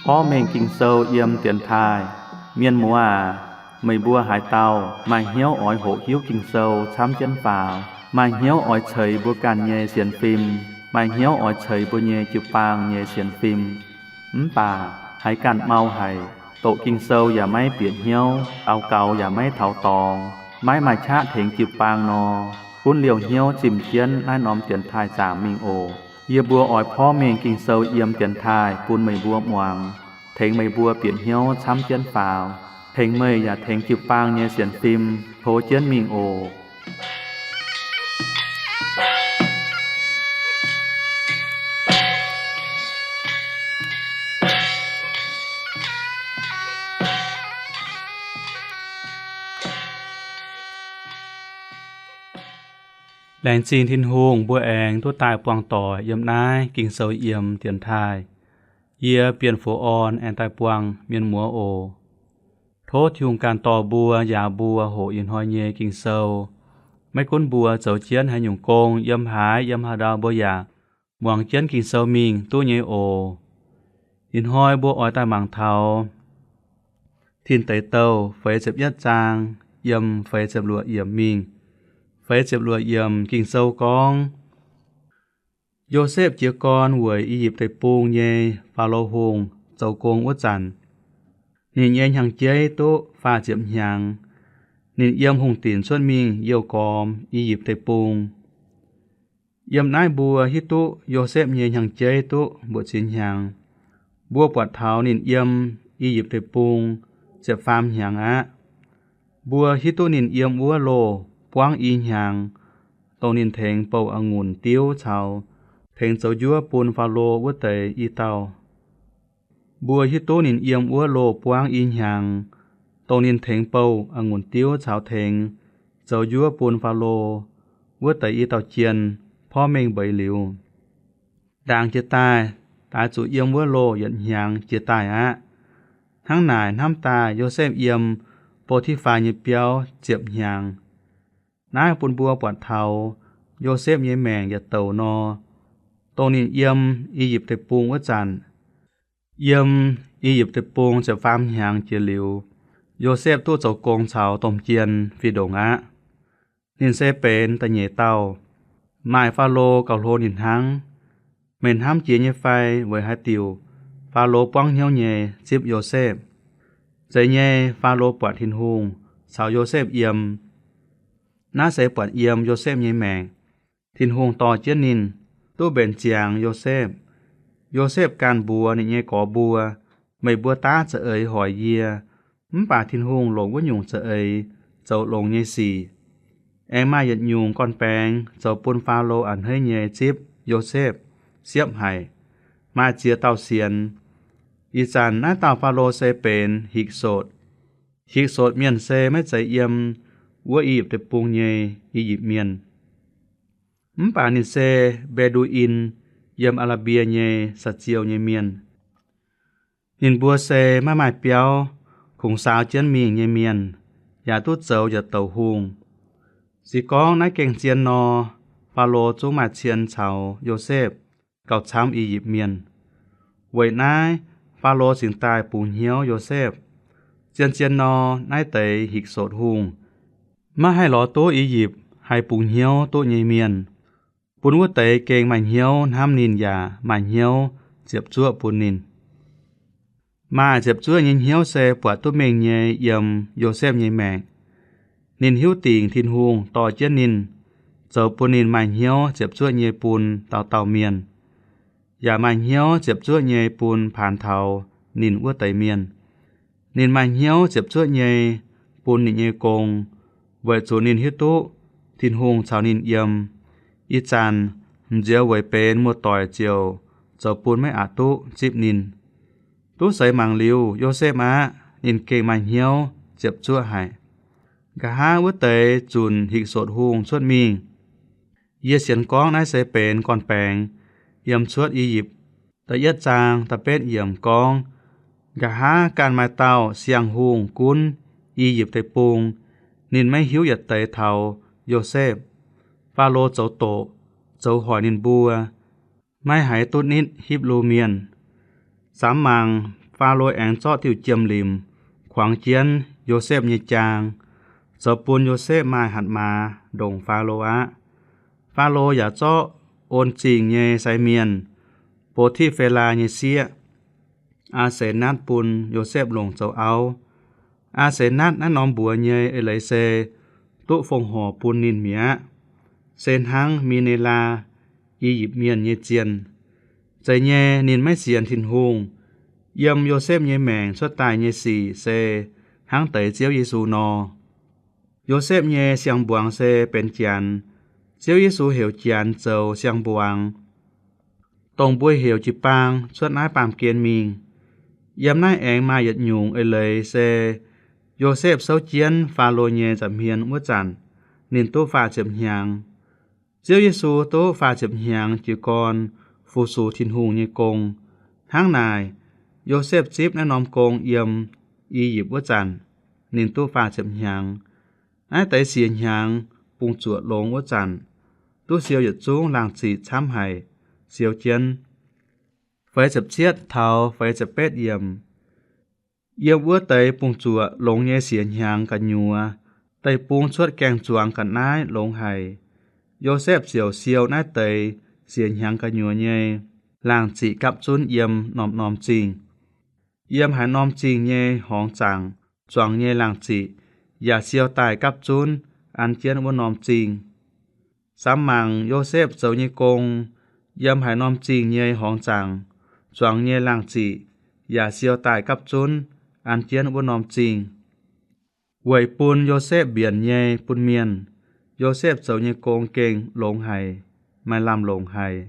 Porv mengh Ging-Sou yiem dienx taaih. Mienh muoz aac, meih mbuo haaix dauh maaih hnyouv oix hoqc hiuv Ging-Sou camv jienv faaux, maaih hnyouv oix ceix mbuo ganh nyei sienx fim, maaih hnyouv oix ceix mbuo nyei jiu-baang nyei sienx fim, mv baac haiz ganh mau haic, doqc Ging-Sou yaac maiv bieqc hnyouv, daux gaux yaac maiv taux dorngx, maiv maaih qaqv tengx jiu-baang nor, gunv liouh hnyouv zimh jienv naaiv norm dienx taaih zaangc mingh oc. Yie mbuo oix porv mengh Ging-Sou yiem dienx taaih bun meih mbuo muangx, tengx meih mbuo bieqc hnyouv camv jienv faaux, tengx meih yaac tengx jiu-baang nyei sienx fim tov jienv mingh oc. Laengz zingh Tin-Hungh mbuo aengx duqv daaih buangh doic yiem naaiv Ging-Sou yiem dienx taaih. Yie Bienh Fuoz Orn aengx daaih buangh mienh muoz oc. Tov Tin-Hungh ganh dorh mbuo, njaaux mbuo hoqc ih hnoi nyei Ging-Sou. Maiv gunv mbuo zoux jienv haaix nyungc gong, yiem haaix, yiem haaix ndau mbuo yaac muangx jienv Ging-Sou mingh duqv nyei oc. Ih hnoi mbuo oix daaih mangc taux Tin Deic Douh feix ziepc yietv zaang yiem feix ziepc luoqc yiemc mingh. Feix ziepc luoqc yiemc Ging-Sou gorngv, Yosepv jiez gorn weic I^yipv Deic-Bung nyei Faalo Hungh zoux gong wuov zanc, ninh nyei hnyangx-jeiv duqv faah ziepc hnyangx. Ninh yiem hungh dinc cuotv mingh youh gormx I^yipv Deic-Bung. Yiem naaiv mbuo hiuv duqv Yosepv nyei hnyangx-jeiv duqv mbuoqc ziex hnyangx. Mbuo buatc taux ninh yiem I^yipv Deic-Bung ziepc faam hnyangx aqv. Mbuo hiuv duqv ninh yiem wuov loh buangv i hnyangx, dongh ninh tengx bouh a'ngunc diuv caux tengx zoux njuov bun Faalo wuov deix i dauh. Mbuo hiuv duqv ninh yiem wuov loh buangv i hnyangx, dongh ninh tengx bouh a'ngunc diuv caux tengx zoux njuov bun Faalo wuov deix i dauh jien porv mengh mbeix liuz. Ndaangc jiex daaih, daaix zuqc yiem wuov loh yietc hnyangx jiex daaih aqv. Hnangv naaic hnamv daaih Yosepv yiem Bo^ti^faa nyei biauv ziepc hnyangx. Naaiv bun mbuo buatc taux Yosepv nyei maengc yietc douc nor, dongh ninh yiem I^yipv Deic-Bung wuov zanc. Yiem I^yipv Deic-Bung ziepc faam hnyangx jiex liuz, Yosepv duqv zoux gong caux domh jien fih ndongc aqv. Ninh se benx da'nyeic dauh. Maaih Faalo gauh hlo ninh hnangv. Meih hnamv jiex nyei fai weic haaix diuc Faalo buangv hnyouv nyei zipv Yosepv? Zeiz nyei, Faalo buatc Tin-Hungh caux Yosepv yiem. Naaiv se buatc yiem Yosepv nyei maengc. Tin-Hungh dorh jienv ninh duqv mbenc ziangx Yosepv. Yosepv ganh mbuox ninh nyei gorx mbuo, Meih mbuo daav za'eix hoic yie. Mv baac Tin-Hungh longc wuov nyungc za'eix zoux longx nyei sic. Aengx maaih yietc nyungc gorn-baengx zoux bun Faalo a'hneiv nyei zipv Yosepv siepv haic. Maaih ziex dauh sienx. Ih zanc naaiv dauh Faalo se benx Hik^sotc. Hik^sotc mienh se maiv zeiz yiem wuov I^yipv Deic-Bung nyei I^yipv Mienh. Mv baac ninh se Mbe^ndu^in, yiem Aa^laa^mbie nyei saa-ziou nyei mienh. Ninh mbuo se maiv maaih biauv, kungx saaux jienv mingh nyei mienh, yaac duqv zoux yietc douc hungh. Se gorngv naaiv gengh zien nor, Faalo zungv maaih cien caux Yosepv gauh camv I^yipv Mienh. Weic naaiv, Faalo cingx daaih bungx hnyouv Yosepv. Zien-zien nor, naaiv deix Hik^sotc Hungh maiv haih lorz duqv I^yipv haih bungx hnyouv duqv nyei mienh, bun wuov deix gengh maaih hnyouv hnamv ninh yaac maaih hnyouv ziepc zuoqv bun ninh. Maaih ziepc zuoqv nyei hnyouv se buatc duqv mengh nyei yiem Yosepv nyei maengc. Ninh hiuv dingc Tin-Hungh dorh jienv ninh, zoux bun ninh maaih hnyouv ziepc zuoqv nyei bun dauh dauh mienh, yaac maaih hnyouv ziepc zuoqv nyei bun paanx taux ninh wuov deix mienh. Ninh maaih hnyouv ziepc zuoqv nyei bun ninh nyei gong, weic zuqc ninh hiuv duqv Tin-Hungh caux ninh yiem. Ih zanc m'nzioux weic benx muoz-doic ziouc zoux bun maiv aqc duqv zipv ninh. Duqv seix mangc liuz, Yosepv aqv, ninh gengh maaih hnyouv ziepc zuoqv haic. Nqa'haav wuov deix zunc Hik^sotc Hungh cuotv mingh. Yie sienx gorngv naaiv se benx gorn-baengx yiem Cuotv I^yipv da'yietv zaang da'betv yiemc gorngv, nqa'haav ganh maaih dauh siang-hungh gunv I^yipv Deic-Bung. Ninh maiv hiuv yietc deix taux Yosepv. Faalo zoux doqc, zoux hoic ninh mbuo, maiv haiz duqv nitv Hipv^lu Mienh. Samx mangc, Faalo aengx zorqv diuh jiem-limc kuangx jienv Yosepv nyei jaang, zoux bun Yosepv maaih hatc maaz ndongc Faalo aqv. Faalo yaac zorqv on zingh nyei sai mienh, Bo^ti^fe^laa nyei sieqv, Aa^se^natv, bun Yosepv longc zoux auv. Aa^se^natv naaiv norm mbuox nyei eix leiz se duqv fongc horc bun ninh mi'aqv, se hnangv Mi^ne^laa, I^yipv Mienh nyei zienh. Zeiz nyei ninh maiv sienx Tin-Hungh. Yiem Yosepv nyei maengc cuotv daaih nyei sic se hnangv deix Ziouv Yesu nor. Yosepv nyei siang-mbuangz se benx Janx. Ziouv Yesu heuc Janx zoux siang-mbuangz, dongh mbuo heuc jiu-baang cuotv naaiv baamh gen mingh. Yiem naaiv aengx maaih yietc nyungc eix leiz se Yosepv souv jienv Faalo nyei nza'hmien wuov zanc, ninh duqv faah ziepc hnyangx. Ziouv Yesu duqv faah ziepc hnyangx jiez gorn fu-sux Tin-Hungh nyei gong. Hnangv naaic, Yosepv zipv naaiv norm gong yiem I^yipv wuov zanc, ninh duqv faah ziepc hnyangx. Naaiv deix siec hnyangx bungx-zuoqc longx wuov zanc, duqv siou yietc zungv laangh ziqc camv haic, siou jienv. Feix ziepc cietv taux feix ziepc betv yiemc. Yiem wuov deix bungx-zuoqc longx nyei siec hnyangx gu'nyuoz, deic-bung cuotv gaeng-zuangx ga'naaiv longx haic. Yosepv ziouc siou naaiv deix siec hnyangx gu'nyuoz nyei laangh ziqc gapv zunv yiem norm-norm zingh. Yiem haaix norm zingh nyei horngz zaangc zuangx nyei laangh ziqc yaac siou daaih gapv zunv an jienv wuov norm zingh. Samx mangc Yosepv zoux nyei gong, yiem haaix norm zingh nyei horngz zaangc zuangx nyei laangh ziqc yaac siou daaih gapv zunv an jienv wuov norm zingh. Weic bun Yosepv mbienc nyei bun mienh, Yosepv zoux nyei gong gengh longx haic, maaih lamh longc haic.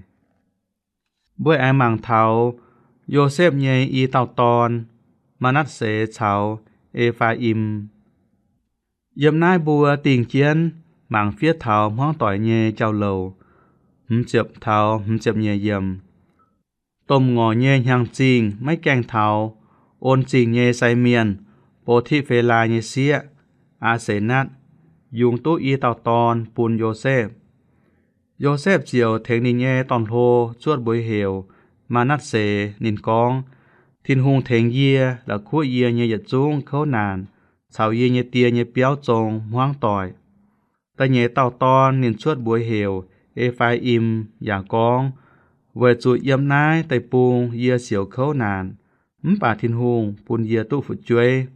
Mbuo aengx mangc taux Yosepv nyei i dauh dorn, Maa^natv^se caux E^faa^im. Yiem naaiv mbuo dingh jienv mangc fiev taux hmuangv doic nyei jauv-louc, hmz ziepc taux hmz ziepc nyeic yiemc. Domh ngorc nyei hnyangx-zingh maiv gaengh taux, on zingh nyei sai mienh, Bo^ti^fe^laa nyei sieqv, Aa^se^natv, yungz duqv i dauh dorn bun Yosepv. Yosepv ziouc tengx ninh nyei dorn-hlo cuotv mbuox heuc Maa^natv^se. Ninh gorngv, Tin-Hungh tengx yie la'kuqv yie nyei yietc zungv kouv naanc caux yie nyei die nyei biauv zong hmuangv doic. Da'nyeic dauh dorn ninh cuotv mbuox heuc E^faa^im yaac gorngv, Weic zuqc yiem naaiv deic-bung yie siouc kouv naanc, mv baac Tin-Hungh bun yie duqv fu'jueiv.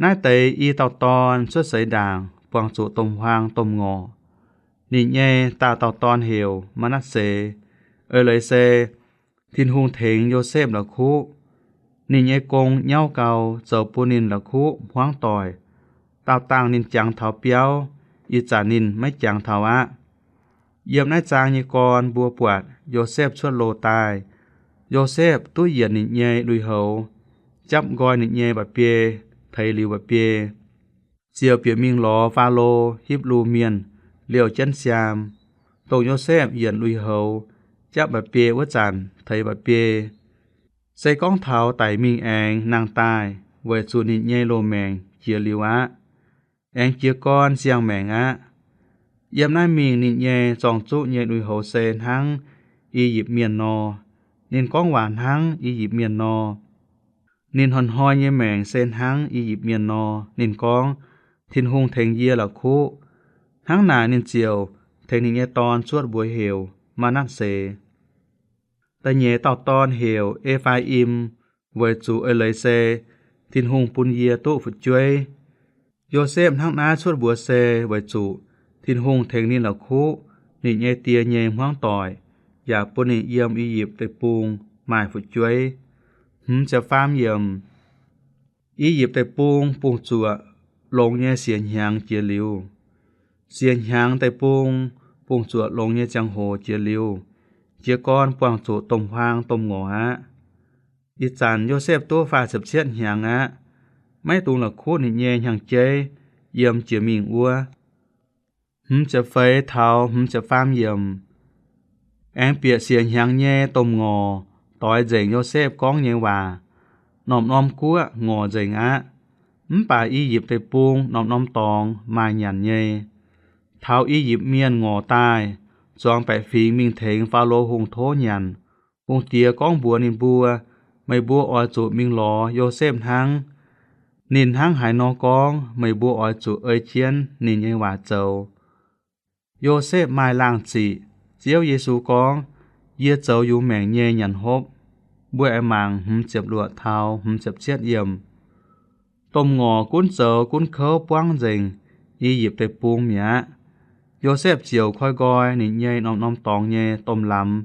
Naaiv deix i dauh dorn cuotv seix ndaangc buangh zuqc domh huaang domh ngorc. Ninh nyei daauh dauh dorn heuc Maa^natv^se. Eix leiz se Tin-Hungh tengx Yosepv la'kuqv. Ninh nyei gong nyauv gau, zoux bun ninh la'kuqv hmuangv doic. Daauh dangh ninh jangx taux biauv, ih zanc ninh maiv jangx taux aqv. Yiem naaiv zaang nyei gorn mbuo buatc Yosepv cuotv loz daaih. Yosepv duqv yienc ninh nyei lui-houx, japv nqoi ninh nyei mba'biei, teix liuz mba'biei, ziouc bieqc mingh lorz Faalo, Hipv^lu Mienh, liouh jienv siaam. Dongh Yosepv yienc lui-houx, japv mba'biei wuov zanc teix mba'biei. Se gorngv taux daic mingh aengx nangh daaih, weic zuqc ninh nyei loz-maengc jiex liuz aqv. Aengx jiez gorn siang-maengc aqv. Yiem naaiv mingh ninh nyei zorng-zuqv nyei lui-houx se hnangv I^yipv Mienh nor. Ninh gorngv waac hnangv I^yipv Mienh nor. Ninh hnoi-hnoi nyei maengc se hnangv I^yipv Mienh nor. Ninh gorngv, Tin-Hungh tengx yie la'kuqv. Hnangv naaic ninh ziouc tengx ninh nyei dorn cuotv mbuox heuc Maa^natv^se. Da'nyeic dauh dorn heuc E^faa^im, weic zuqc eix leiz se Tin-Hungh bun yie duqv fu'jueiv. Yosepv hnangv naaiv cuotv mbuox se weic zuqc Tin-Hungh tengx ninh la'kuqv ninh nyei die nyei hmuangv doic, yaac bun ninh yiem I^yipv Deic-Bung maaih fu'jueiv. Hmz ziepc faam yiemc. I^yipv Deic-Bung bungh zuoqc longx nyei siec hnyangx jiex liuz. Siec hnyangx deic-bung bungh zuoqc longx nyei ziangh hoc jiex liuz, jiez gorn buangh zuqc domh huaang domh ngorc aqv. Ih zanc Yosepv duqv faah ziepc cietv hnyangx aqv, maiv dungx la'kuqv ninh nyei hnyangx-jeiv yiem jiex mingh wuov. Hmz ziepc feix taux hmz ziepc faam yiemc. Aengx bieqc siec hnyangx nyei domh ngorc doix nzengc Yosepv gorngv nyei waac. Norm-norm guoqv ngorc nzengc aqv. Mv baac I^yipv Deic-Bung norm-norm dorngx maaih nyanc nyei. Taux I^yipv Mienh ngorc daaih, zuangx baeqc fingx mingh tengx Faalo Hungh tov nyanc. Hungh diex gorngv mbuox ninh mbuo, Meih mbuo oix zuqc mingh lorz Yosepv hnangv. Ninh hnangv haaix nor gorngv, meih mbuo oix zuqc ei jienv ninh nyei waac zoux. Yosepv maaih laangh ziqc. Ziouv Yesu gorngv, Yie zoux yungz maengc nyei nyanc hopv. Mbuo aengx mangc hmz ziepc luoqc taux hmz ziepc cietv yiemc. Domh ngorc gunv zoux gunv kouv buangv nzengc I^yipv Deic-Bung mi'aqv. Yosepv ziouc koi nqoi ninh nyei norm-norm dorngx nyei domh lamz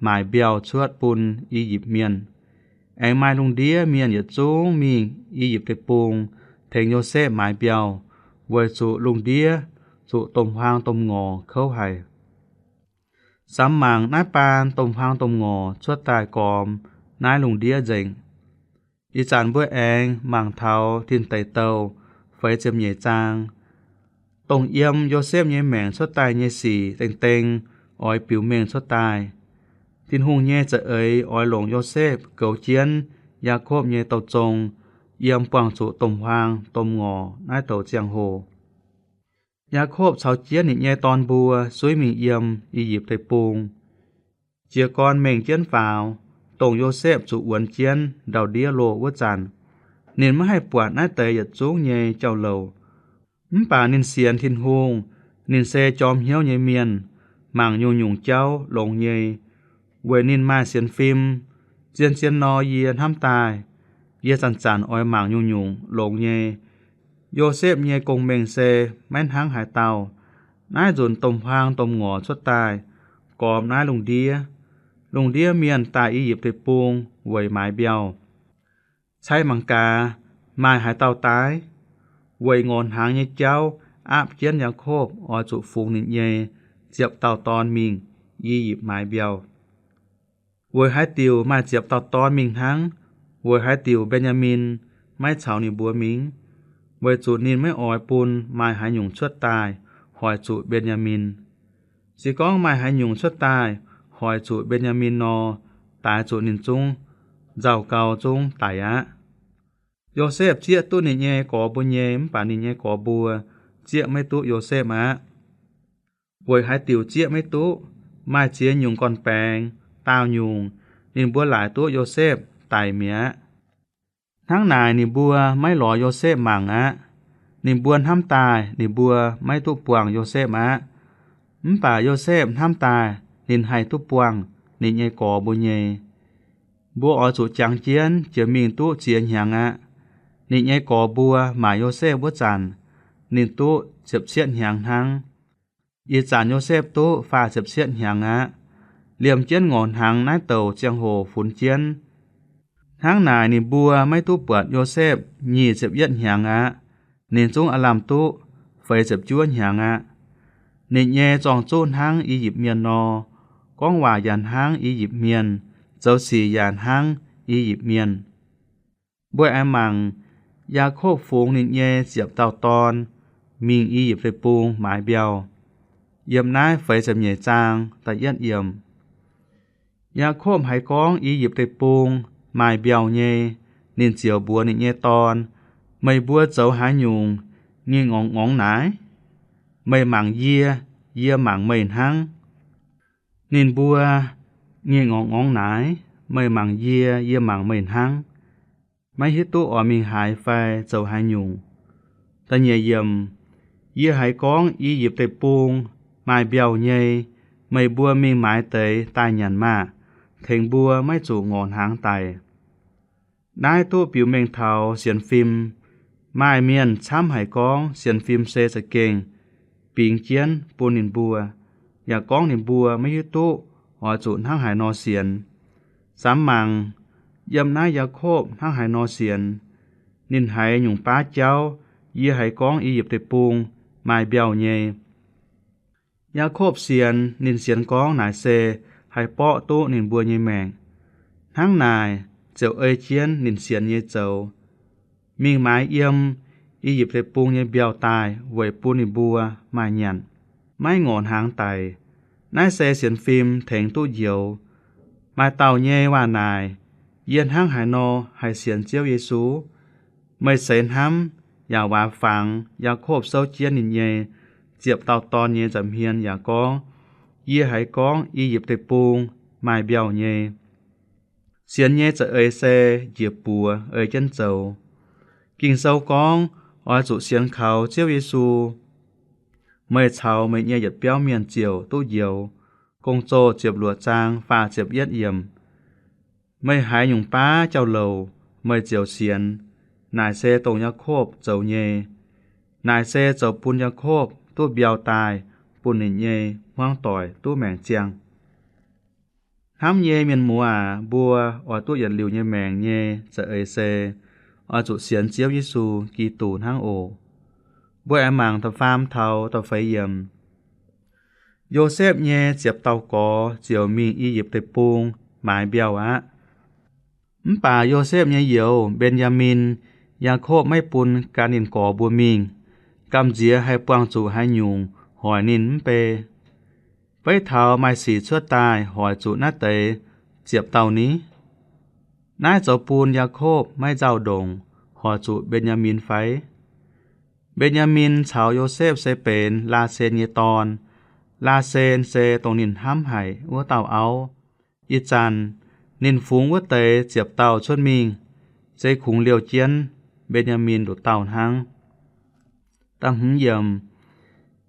maaic mbiauh cuotv bun I^yipv Mienh. Aengx maaih lungh ndiev mienh yietc zungv mingh I^yipv Deic-Bung tengx Yosepv maaiz mbiauh, weic zuqc lungh ndiev zuqc domh huaang domh ngorc kouv haic. Samx mangc naaiv baan domh huaang domh ngorc cuotv daaih gormx naaiv lungh ndiev nzengc. Ih zanc mbuo aengx mangc taux Tin Deic Douh feix ziepc nyeic zaang, dongh yiem Yosepv nyei maengc cuotv daaih nyei sic dengh dengh oix biux mengh cuotv daaih. Tin-Hungh nyei za'eix oix longc Yosepv goux jienv Yaakopv nyei douh zong yiem buangh zuqc domh huaang domh ngorc naaiv douc ziangh hoc. Yaakopv caux jienv ninh nyei dorn mbuo suiv mingh yiem I^yipv Deic-Bung. Jiez gorn mengh jienv faaux, dongh Yosepv zuqc wuonx jienv ndau-ndiev loh wuov zanc, ninh maiv haih buatc naaiv deix yietc zungv nyei jauv-louc. Mv baac ninh sienx Tin-Hungh, ninh se jorm hnyouv nyei mienh, mangc nyungc-nyungc jauv longx nyei. Weic ninh maaih sienx fim, zien-zien nor yie hnamv daaih, yie zanc-zanc oix mangc nyungc-nyungc longx nyei. Yosepv nyei gong-mengh se maiv hnangv haaix dauh. Naaiv nzunc domh huaang domh ngorc cuotv daaih, gormx naaiv lungh ndiev. Lungh ndiev mienh daaih I^yipv Deic-Bung weic maaiz mbiauh. Cai mangc gaax, maaih haaix dauh daaih? Weic ngorc hnaangx nyei jauv aapv jienv Yaakopv oix zuqc fungx ninh nyei ziepc dauh dorn mingh I^yipv maaiz mbiauh. Weic haaix diuc maaih ziepc dauh dorn mingh hnangv? Weic haaix diuc Mben^yaa^min maiv caux ninh mbuo mingh? Weic zuqc ninh maiv oix bun maaih haaix nyungc cuotv daaih hoic zuqc Mben^yaa^min. Se gorngv maaih haaix nyungc cuotv daaih hoic zuqc Mben^yaa^min nor, daaix zuqc ninh zungv nzauh gau zungv daic aqv. Yosepv zieqv duqv ninh nyei gorx mbuo nyei, mv baac ninh nyei gorx mbuo zieqv maiv duqv Yosepv aqv. Weic haaix diuc zieqv maiv duqv? Maaih ziex nyungc gorn-baengx, daauh nyungc ninh mbuo laaic duqv Yosepv daic mi'aqv. Hnangv naaic ninh mbuo maiv lorz Yosepv mangc aqv. Ninh mbuo hnamv daaih ninh mbuo maiv duqv buangh Yosepv aqv. Mv baac Yosepv hnamv daaih ninh haih duqv buangh ninh nyei gorx mbuo nyei. Mbuo oix zuqc jangx jienv jiex mingh duqv ziex hnyangx aqv. Ninh nyei gorx mbuo maaic Yosepv wuov zanc, ninh duqv ziepc cietv hnyangx hnangv. Ih zanc Yosepv duqv faah ziepc cietv hnyangx aqv. Liemh jienv ngorc hnaangx naaiv douc ziangh hoc funx jienv. Hnangv naaic ninh mbuo maiv duqv buatc Yosepv nyic ziepc yietv hnyangx aqv. Ninh zungv aav lamh duqv feix ziepc juov hnyangx aqv. Ninh nyei zorng-zuqv hnangv I^yipv Mienh nor, gorngv waac yaac hnangv I^yipv Mienh, zoux sic yaac hnangv I^yipv Mienh. Mbuo aengx mangc Yaakopv fungx ninh nyei ziepc dauh dorn mingh I^yipv Deic-Bung maaiz mbiauh. Yiem naaiv feix ziepc nyeic zaang da'yietv yiemc. Yaakopv haiz gorngv I^yipv Deic-Bung maaih mbiauh nyei, ninh ziouc mbuox ninh nyei dorn, Meih mbuo zoux haaix nyungc ngingh ngorngx ngorngx naaic? Meih mangc yie, yie mangc meih hnangv. Ninh mbuo, Ngingh ngorngx ngorngx naaic, meih mangc yie, yie mangc meih hnangv. Maiv hiuv duqv oix mingh haaix fai zoux haaix nyungc. Da'nyeic yiemc, Yie haiz gorngv I^yipv Deic-Bung maaih mbiauh nyei, meih mbuo mingh maaiz deix daaih nyanc maah! Tengx mbuo maiv zuqc ngorc hnaangx daic. Naaiv duqv biux mengh taux sienx fim. Maaih mienh camv haic gorngv sienx fim se za'gengh bingx jienv bun ninh mbuo, yaac gorngv ninh mbuo maiv hiuv duqv oix zuqc hnangv haaix nor sienx. Samx mangc, yiem naaiv Yaakopv hnangv haaix nor sienx. Ninh haiz nyungc baav jauv, Yie haiz gorngv I^yipv Deic-Bung maaih mbiauh nyei. Yaakopv sienx, ninh sienx gorngv naaic se haih borqv duqv ninh mbuo nyei maengc. Hnangv naaic, ziouc ei jienv ninh sienx nyei zoux, mingh maaiz yiem I^yipv Deic-Bung nyei mbiauh daaih weic bun ninh mbuo maaih nyanc, maiv ngorc hnaangx daic. Naaiv se sienx fim tengx duqv njoux. Maaih dauh nyei waac naaic, Yie hnangv haaix nor haih sienx Ziouv Yesu? Meih seix hnamv yaac waaz fangx Yaakopv souv jienv ninh nyei ziepc dauh dorn nyei nza'hmien yaac gorngv, Yie haiz gorngv I^yipv Deic-Bung maaih mbiauh nyei. Sienx nyei za'eix se njiec buoz ei jienv zoux. Ging-Sou gorngv, Oix zuqc sienx kaux Ziouv Yesu, meih caux meih nyei yietc biauv mienh ziouc duqv njoux. Gong-Zoh ziepc luoqc zaang faah ziepc yietv yiemc. Meih haiz nyungc baav jauv-louc meih ziouc sienx. Naaic se dongh Yaakopv zoux nyei. Naaiv se zoux bun Yaakopv duqv mbiauh daaih, bun ninh nyei hmuangv doic duqv maengc ziangh. Hnamv nyei mienh muoz aac, mbuo oix duqv yietc liuz nyei maengc nyei za'eix se oix zuqc sienx Ziouv Yesu Giduc hnangv oc. Mbuo aengx mangc da'faam taux da'feix yiemc. Yosepv nyei ziepc dauh gorx ziouc mingh I^yipv Deic-Bung maaiz mbiauh aqv. Mv baac Yosepv nyei youz, Mben^yaa^min, Yaakopv maiv bun gan ninh gorx mbuo mingh, gamh nziex haih buangh zuqc haaix nyungc hoic ninh mv bei. Beiv taux maaih sic cuotv daaih hoic zuqc naaiv deix ziepc dauh ni? Naaiv zoux bun Yaakopv maiv nzauh ndongc hoic zuqc Mben^yaa^min fai? Mben^yaa^min caux Yosepv se benx Laasen nyei dorn. Laasen se dongh ninh hnamv haic wuov dauh auv. Ih zanc ninh fungx wuov deix ziepc dauh cuotv mingh, se kungx liouh jienv Mben^yaa^min nduqc dauh hnangv.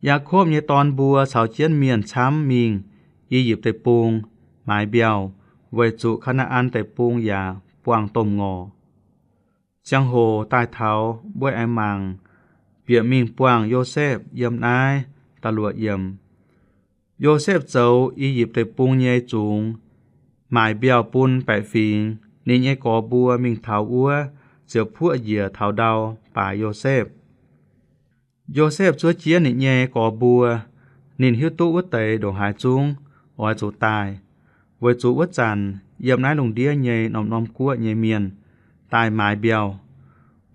Yaakopv nyei dorn mbuo caux jienv mienh camv mingh I^yipv Deic-Bung maaiz mbiauh, weic zuqc Kaa^naa^an Deic-Bung yaac buangh domh ngorc. Ziangh hoc daaih taux, mbuo aengx mangc bieqc mingh buangh Yosepv yiem naaiv da'luoqc yiemc. Yosepv zoux I^yipv Deic-Bung nyei zungx, maaic mbiauh bun baeqc fingx. Ninh nyei gorx mbuo mingh taux wuov, ziouc puoqv njiec taux ndau baaix Yosepv. Yosepv zuov jienv ninh nyei gorx mbuo. Ninh hiuv duqv wuov deix ndongc haaix zungv oix zuqc daaih, weic zuqc wuov zanc yiem naaiv lungh ndiev nyei norm-norm guoqv nyei mienh daaih maaiz mbiauh,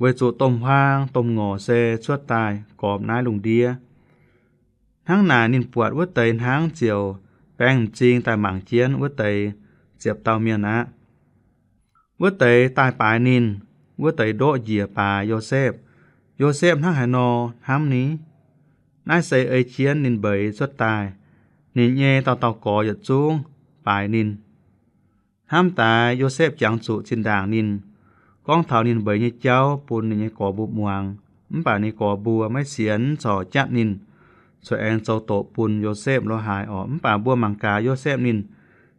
weic zuqc domh huaang domh ngorc se cuotv daaih gormx naaiv lungh ndiev. Hnangv naaic ninh buatc wuov deix hnangv ziouc baeng m'zing daaih mangc jienv wuov deix ziepc dauh mienh aqv. Wuov deix daaih baaix ninh, wuov deix ndoqv njiec baaix Yosepv. Yosepv hnangv haaix nor hnamv ni? Naaiv se ei jienv ninh mbeix cuotv daaih. Ninh nyei dauh dauh gorx yietc zungv baaix ninh. Hnamv daaix Yosepv jangx zuqc zinh ndaangc ninh gorngv taux ninh mbeix nyei jauv bun ninh nyei gorx mbuo muangx, mv baac ninh gorx mbuo maiv sienx corc jatv ninh, cuotv aengx zoux doqc bun Yosepv lo haaix orqc. Mv baac mbuo mangc gaax Yosepv ninh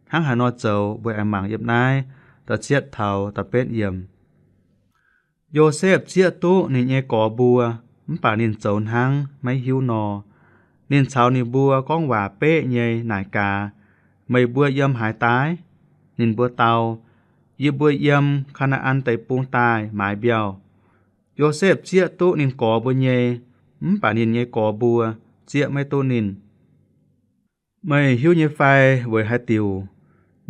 hnangv haaix nor zoux, mbuo aengx mangc yiem naaiv da'cietv taux da'betv yiemc. Yosepv zieqv duqv ninh nyei gorx mbuo, mv baac ninh zoux hnangv maiv hiuv nor. Ninh caux ninh mbuo gorngv waac beqv nyei naaic gaax, Meih mbuo yiem haaix daaih? Ninh mbuo dau, Yie mbuo yiem Kaa^naa^an Deic-Bung daaih maaiz mbiauh. Yosepv zieqv duqv ninh gorx mbuo nyei, mv baac ninh nyei gorx mbuo zieqv maiv duqv ninh. Meih hiuv nyei fai weic haaix diuc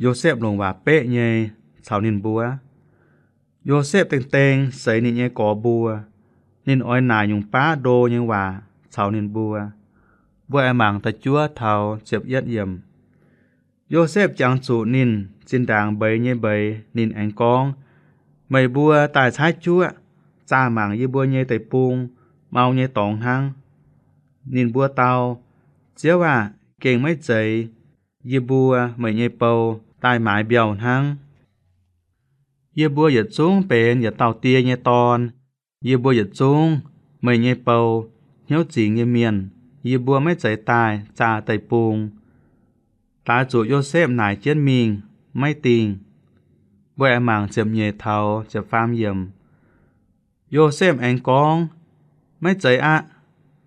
Yosepv longc waac beqv nyei caux ninh mbuo? Yosepv dengh dengh seix ninh nyei gorx mbuo. Ninh oix naaic nyungc baav ndo nyei waac caux ninh mbuo. Mbuo aengx mangc da'juov taux ziepc yietv yiemc. Yosepv jangx zuqc ninh zinh ndaangc mbeix nyei mbeix, ninh aengx gorngv, Meih mbuo daaih caaiv juoqv zaah mangc yie mbuo nyei deic-bung mau nyei dorngx hnangv. Ninh mbuo dau, Ziouv aah! Gengh maiv zeiz. Yie mbuo, meih nyei bou, daaih maaiz mbiauh hnangv. Yie mbuo yietc zungv benx yietc dauh die nyei dorn. Yie mbuo yietc zungv, meih nyei bou, hnyouv zingx nyei mienh. Yie mbuo maiv zeiz daaih zaah deic-bung. Daaix zuqc Yosepv naaic jienv mingh, maiv dingh. Mbuo aengx mangc ziepc nyeic taux ziepc faam yiemc. Yosepv aengx gorngv, Maiv zeiz aqv.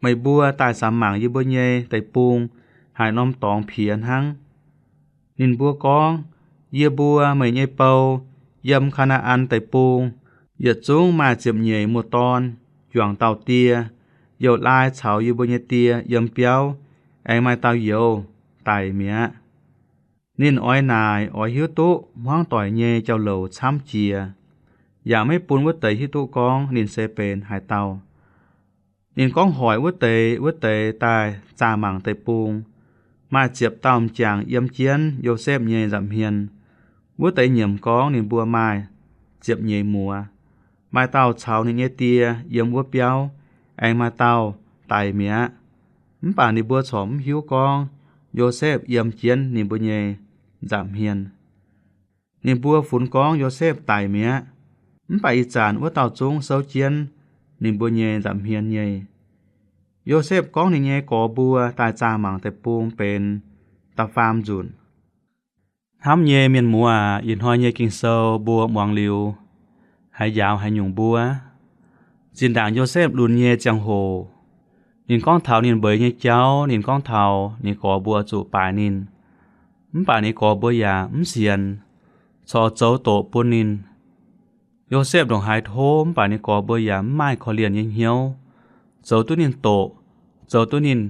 Meih mbuo daaih samx mangc yie mbuo nyei deic-bung haaix norm dorngx piex hnangv. Ninh mbuo gorngv, Yie mbuo, meih nyei bou, yiem Kaa^naa^an Deic-Bung yietc zungv maaih ziepc nyeic muoz-dorn juangc dauh die. Youh laai caux yie mbuo nyei die yiem biauv, aengx maaih dauh youz daic mi'aqv. Ninh oix naaic, oix hiuv duqv hmuangv doic nyei jauv-louc camv jiex, yaac maiv bun wuov deix hiuv duqv gorngv ninh se benx haaix dauh. Ninh gorngv hoic wuov deix, wuov deix daaih zaah mangc deic-bung. Maaih ziepc dauh m'jangc yiem jienv Yosepv nyei nza'hmien. Wuov deix nyiemc gorngv ninh mbuo maaih ziepc nyeic muoz. Maaih dauh caux ninh nyei die yiem wuov biauv, aengx maaih dauh daic mi'aqv. Mv baac ninh mbuo corc mv hiuv gorngv Yosepv yiem jienv ninh mbuo nyei nza'hmien. Ninh mbuo funx gorngv Yosepv daic mi'aqv. Mv baac ih zanc wuov dauh zungv souv jienv ninh mbuo nyei nza'hmien nyei. Yosepv gorngv ninh nyei gorx mbuo daaih zaah mangc deic-bung benx da'faam nzunc. Hnamv nyei mienh muoz aac, ih hnoi nyei Ging-Sou mbuo muangx liuz, haiz njaaux haaix nyungc mbuo? Zinh ndaangc Yosepv lunx nyei ziangh hoc, ninh gorngv taux ninh mbeix nyei jauv, ninh gorngv taux ninh gorx mbuo zuqc baaix ninh. Mv baac ninh gorx mbuo yaac mv sienx, corc zoux doqc bun ninh. Yosepv ndongc haaix tov, mv baac ninh gorx mbuo yaac mv maaih korv-lienh nyei hnyouv, zoux duqv ninh doqc, zoux duqv ninh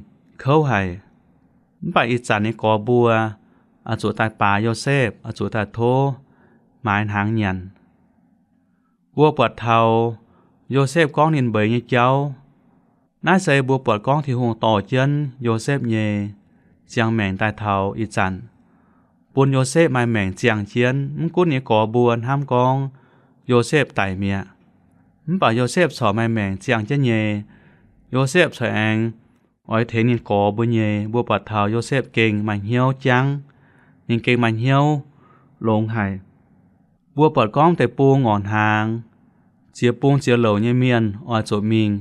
kouv haic. Mv baac ih zanc ninh gorx mbuo oix zuqc daaih baaix Yosepv, oix zuqc daaih tov maaiz hnaangx nyanc. Mbuo buatc taux Yosepv gorngv ninh mbeix nyei jauv. Naaiv se mbuo buatc gorngv Tin-Hungh dorh jienv Yosepv nyei ziangh maengc daaih taux ih zanc, bun Yosepv maaih maengc ziangh jienv. Mv gunv ninh gorx mbuo hnamv gorngv Yosepv daic mi'aqv, mv baac Yosepv corc maaih maengc ziangh jienv nyei. Yosepv corc aengx oix tengx ninh gorx mbuo nyei. Mbuo buatc taux Yosepv gengh maaih hnyouv jangv, ninh gengh maaih hnyouv longx haic. Mbuo buatc gorngv deic-bung ngorc hnaangx, ziex bung ziex louc nyei mienh oix zuqc mingh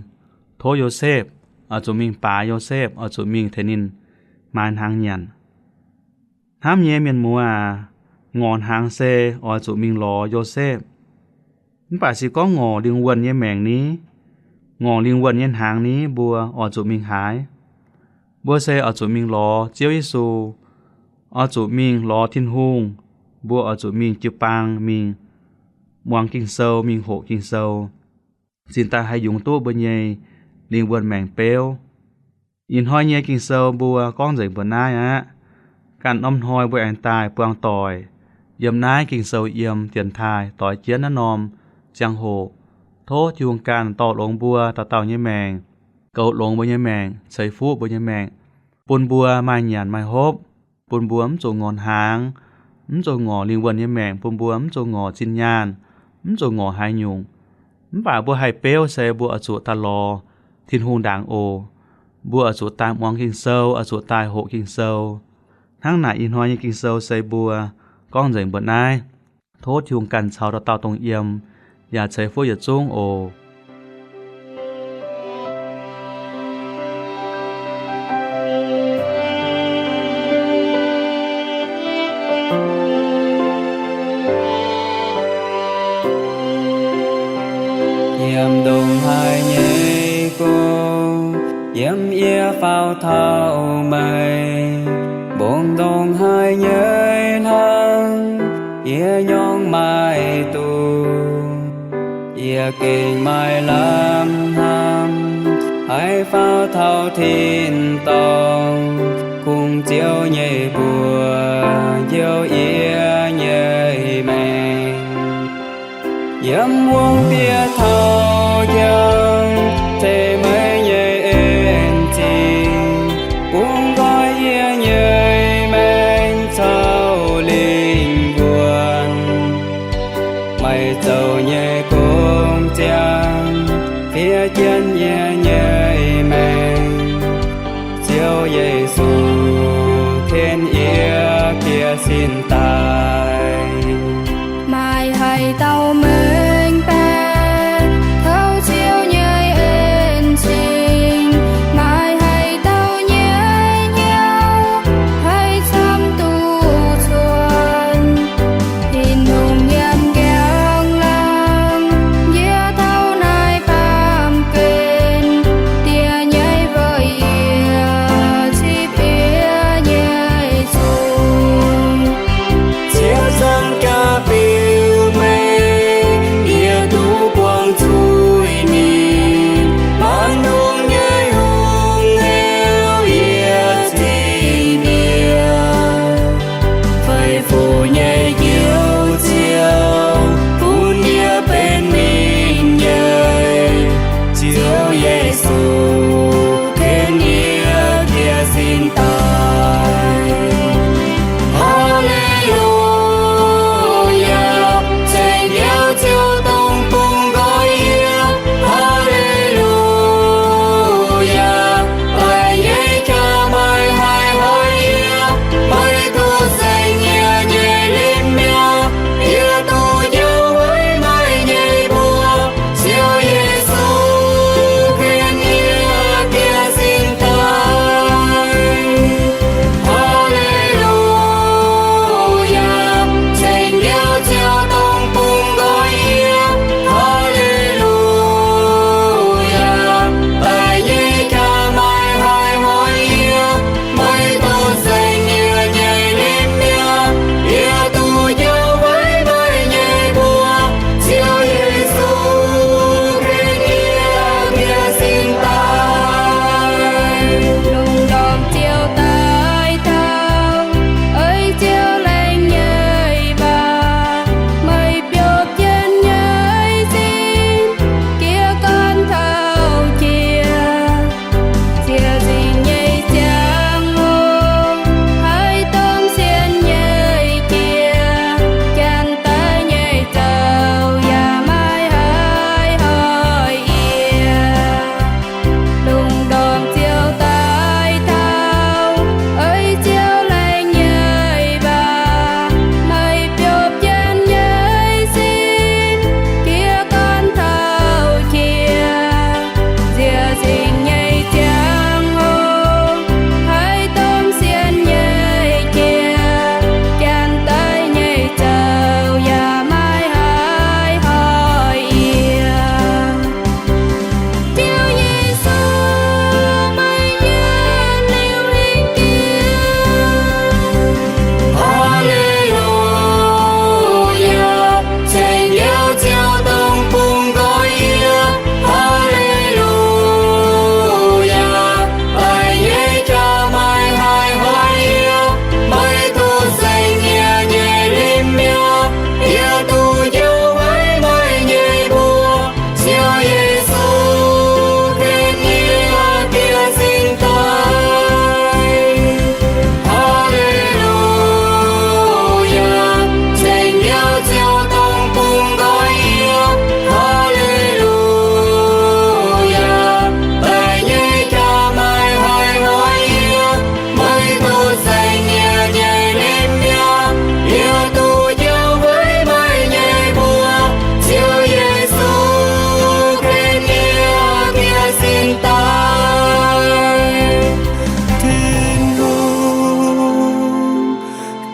tov Yosepv, oix zuqc mingh baaix Yosepv, oix zuqc mingh tengx ninh maaiz hnaangx nyanc. Hnamv nyei mienh muoz aac, ngorc hnaangx se oix zuqc mingh lorz Yosepv. Mv baac se gorngv ngorc lingh wuonh nyei maengc ni, ngorc lingh wuonh nyei hnaangx ni, mbuo oix zuqc mingh haaix? Mbuo se oix zuqc mingh lorz Ziouv Yesu, oix zuqc mingh lorz Tin-Hungh. Mbuo oix zuqc mingh jiu-baang, mingh muangx Ging-Sou, mingh hoqc Ging-Sou, cingx daaih haih yungz duqv mbuo nyei lingh wuonh maengc beuv. Ih hnoi nyei Ging-Sou mbuo gorngv nzengc mbuoqc naaiv aqv. Ganh norm hnoi mbuo aengx daaih buangh doic yiem naaiv Ging-Sou yiem dienx taaih doix jienv naaiv norm ziangh hoc, tov Tin-Hungh ganh dorh longx mbuo dauh dauh nyei maengc, goux longx mbuo nyei maengc, ceix fuqv mbuo nyei maengc, bun mbuo maaih nyanc maaih hopv, bun mbuo mv zuqc ngorc hnaangx, mv zuqc ngorc lingh wuonh nyei maengc, bun mbuo mv zuqc ngorc zinh nyaanh, mv zuqc ngorc haaix nyungc. Mv baac mbuo haih beuv se mbuo oix zuqc daaih lorz Tin-Hungh ndaangc oc. Mbuo oix zuqc daaih muangx Ging-Sou, oix zuqc daaih hoqc Ging-Sou. Hnangv naaic ih hnoi nyei Ging-Sou se mbuo gorngv nzengc mbuoqc naaiv. Tov Tin-Hungh ganh caux dauh dauh dongh yiem, yaac ceix fuqv yietc zungv oc. Yiem ndongc haaix nyei gong, yiem yie faaux taux meih, mbong ndongc haaix nyei hnangv, yie nyorng maiv duqv. Yie gengh maaih lamh hnamv, haih faaux taux tin-dorngh, kungx Ziouv nyei mbuox njoux yie nyei maengc. Yiem wuom bieqc taux jangx, se meih nyei en-zingh bungx nqoi yie nyei maengc caux lingh wuonh. Meih zoux nyei gong ziangh fiev jienv yie nyei maengc. Ziouv Yesu, ken yie bieqc sin daaih. Maaih haaix dauh mengh baeqc taux Ziouv nyei en-zingh? Maaih haaix dauh nyei hnyouv haih camv duqv cuotv? Tin-Hungh yiem njang laangz, yie taux naaiv baamh gen, Die nyei weic yie cipv yie nyei zuiz.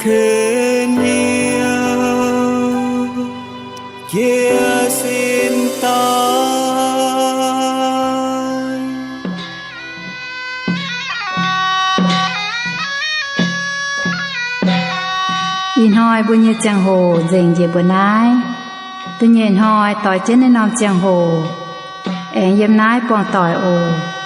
Kenx Miuc, jiez sin daaih. Ih hnoi mbuo nyei ziangh hoc nzengc njiec mbuo naaiv. Da'nyeic hnoi doix jienv naaiv norm ziangh hoc aengx yiem naaiv buangh doic oc.